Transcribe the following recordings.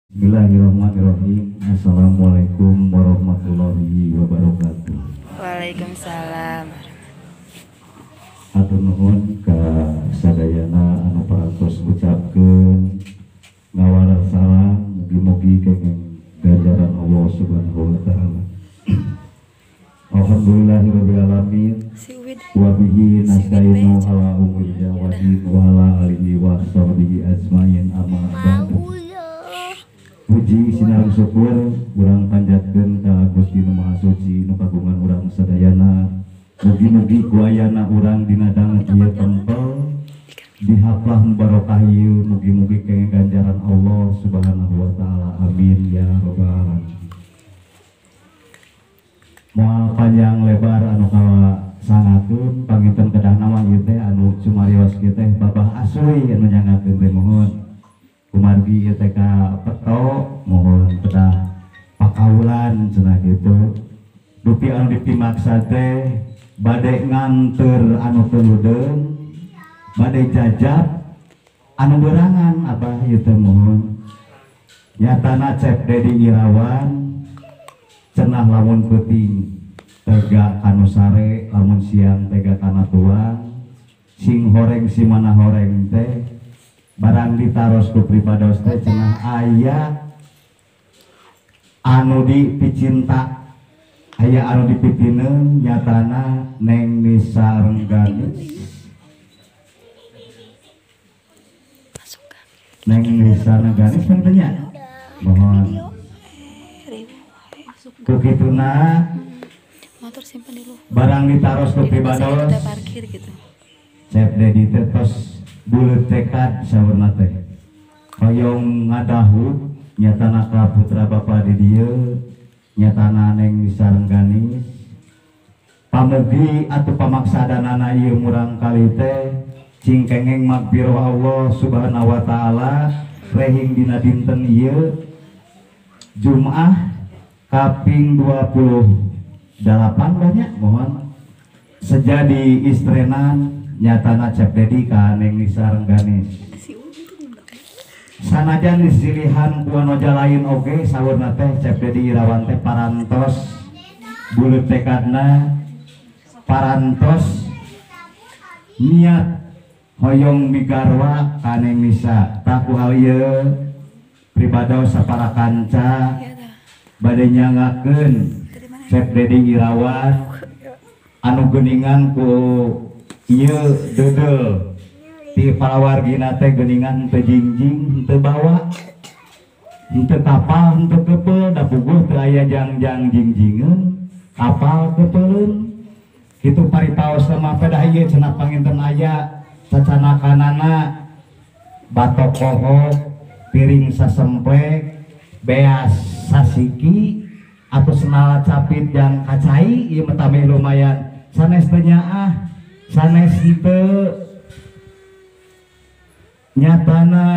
Bismillahirrahmanirrahim. Assalamualaikum warahmatullahi wabarakatuh. Waalaikumsalam. Hatur nuhun ka sadayana anu parantos ngucapkeun ngawaler salam, mugi-mugi kenging ganjaran Allah Subhanahu wa taala. Alhamdulillahirabbil alamin. Wa bihi nasta'inu ala umuri wadin wa ala alihi wa sahbihi ajmain, amma ba'du. Puji sinareng syukur urang panjatkeun ka Gusti Nu Maha Suci nu kagungan urang sadayana. Mugi-mugi ku ayana urang dina danget ieu tempel dihaplah barokah ieu, mugi-mugi kenging ganjaran Allah Subhanahu wa taala. Amin ya rabbal alamin. Moal panjang lebar anu kawasangakeun panginten kedahna mah ieu teh anu cumarios kieu teh Babah Asuy anu nyangakeun teh mohon. Kumargi ieu teh ka peto mohon kedah pakaulan cenah kitu. Dupi anu dipimaksa teh bade nganteur anu teu ludeung, bade jajab anu berangan abah ieu teh mohon. Nyatana Cep Dedi Irawan cenah lamun peuting tega kanu sare, lamun siang tega kana tuang, sing horeng si mana horeng teh barang ditaros ku pribados teh cenah aya anu dipicinta, aya anu dipitineun, nyatana Neng Nisa Rengganis. Neng Nisa Rengganis tanya mohon kukituna barang ditaros ku pribados Cep Dedi teh tos buleut tekad saurna teh hoyong ngadahu nyatana ka putra bapa di dieu, nyatana Neng Nisa Rengganis. Pamugi atuh pamaksadanana ieu murang kali teh cing kengeng magfirah Allah Subhanahu wa taala rehing dina dinten ieu Jumaah kaping 28 banyak mohon sejadi istrenan nyatana Cep Dedi ka Neng Nisa Rengganis. Sanajan disilihan ku anu lain oge saurna teh Cep Dedi Irawan teh parantos buleut tekadna, parantos niat hoyong migarwa ka Neng Nisa. Tah ku hal ieu pribados sapara kanca bade nyangakeun Cep Dedi Irawan anu geuningan ku ieu deudeuh ti palawargina teh geuningan teu jingjing, teu bawa, henteu kapal, henteu kepeul, da puguh teu aya jang-jang jingjingeun, kapal kepeuleun. Kitu paripaos mah pedah ieu cenah panginten aya cacanakanana batok kohok, piring sasemplek, beas sasiki atau senala capit jang kacai ieu mah tameh lumayan. Sanes teu nyaah, sanes teu nyatana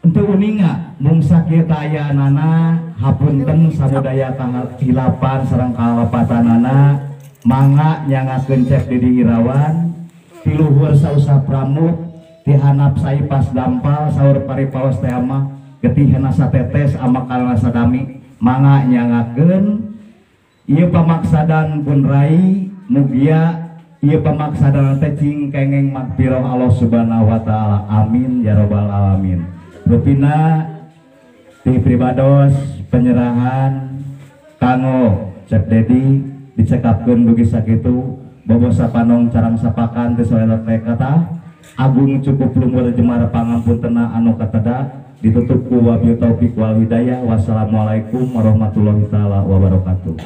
henteu uninga mung sakieu kaayaanana. Hapunten samudaya kahilapan sareng kalepatanana, mangga nyangakeun Cep Dedi Irawan ti luhur sausah pramuk ti handap saipas dampal saur paripaos teh mah getihna satetes ama kalana sadami. Mangga nyangakeun ieu pamaksadan pun rai, mugia ieu pamaksadan teh cing kengeng magfirah Allah Subhanahu wa taala. Amin ya rabbal alamin. Rupina ti pribados penyerahan kanggo Cep Dedi dicekapkeun dugi sakitu bobo sapanong carang sapakan teh soela teh kata agung cukup lumur jemar pangampuntena anu kateda ditutup ku wabillahi taufik wal hidayah. Wassalamualaikum warahmatullahi taala wabarakatuh.